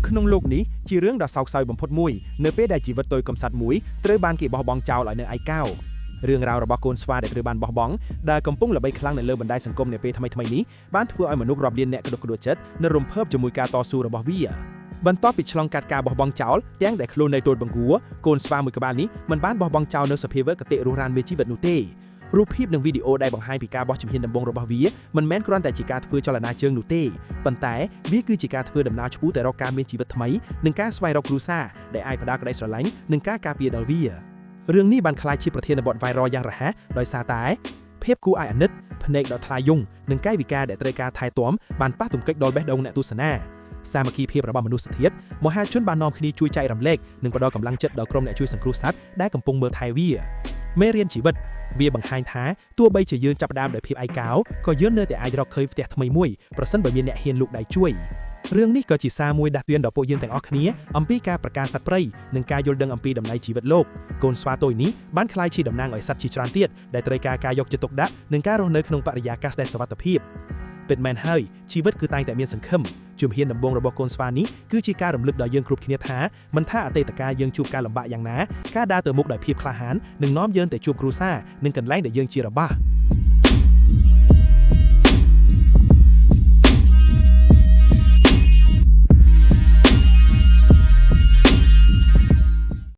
ក្នុងលោកនេះជារឿងដ៏សោកសៅបំផុតមួយនៅពេលដែលជីវិតតូចកំសត់មួយត្រូវបានគេបោះបង់ចោលឲ្យនៅឯកោរឿងរ៉ាវរបស់កូនស្វាដែលត្រូវបានបោះបង់ដែលកំពុងល្បីខ្លាំងនៅលើបណ្ដាញសង្គមនាពេលថ្មីៗនេះបានធ្វើឲ្យមនុស្សរាប់លានអ្នកក្តុកក្តួលចិត្តនិងរំភើបជាមួយការតស៊ូរបស់វាបន្ទាប់ពីឆ្លងកាត់ការបោះបង់ចោលទាំងដែលខ្លួននៅតូចបង្គួរកូនស្វាមួយក្បាលនេះមិនបានបោះបង់ចោលនៅសភាវៈគតិរស់រានមានជីវិតនោះទេរូបភាពនិងវីដេអូដែលបង្ហាញពីការបោះជំហានដំបូងរបស់វាមិនមែនគ្រាន់តែជាការធ្វើចលនាជើងនោះទេប៉ុន្តែវាគឺជាការធ្វើដំណើរឆ្ពោះទៅរកការមានជីវិតថ្មីនិងការស្វែងរកគ្រួសារដែលអាចផ្ដល់ក្តីស្រឡាញ់និងការការពារដល់វារឿងនេះបានក្លាយជាប្រធានបទ viral យ៉ាងរហ័សដោយសារតែភាពគួរឲ្យអាណិតភ្នែកដ៏ថ្លាយង់និងកាយវិការដែលត្រូវការថែទាំបានប៉ះទង្គិចដល់បេះដូងអ្នកទស្សនាសាមគ្គីភាពរបស់មនុស្សធាតុមហាជនបាននាំគ្នាជួយចែករំលែកនិងផ្ដល់កម្លាំងចិត្តដល់ក្រុមអ្នកជួយសង្គ្រោះសត្វដែលកំពុងមើលថែវាមេរៀនជីវិតវាបង្ហាញថាទោះបីជាយើងចាប់ផ្ដើមដោយភាពឯកោក៏យើងនៅតែអាចរកឃើញផ្ទះថ្មីមួយប្រសិនបើមានអ្នកហ៊ានលូកដៃជួយរឿងនេះក៏ជាសារមួយដាស់តឿនដល់ពួកយើងទាំងអស់គ្នាអំពីការប្រកាសសត្វព្រៃនិងការយល់ដឹងអំពីតម្លៃជីវិតលោកកូនស្វាតូចនេះបានក្លាយជាតំណាងឲ្យសត្វជាច្រើនទៀតដែលត្រូវការការយកចិត្តទុកដាក់និងការរស់នៅក្នុងបរិយាកាសដែលសុវត្ថិភាពពិតមែនហើយជីវិតគឺតែងតែមានសង្ឃឹមជំហានដំបូងរបស់កូនស្វានេះគឺជាការរំលឹកដល់យើងគ្រប់គ្នាថាមិនថាអតីតកាលយើងជួបការលំបាកយ៉ាងណាការដើរទៅមុខដោយភាពក្លាហាននឹងនាំយើងទៅជួបគ្រួសារនិងកន្លែងដែលយើងជារបស់។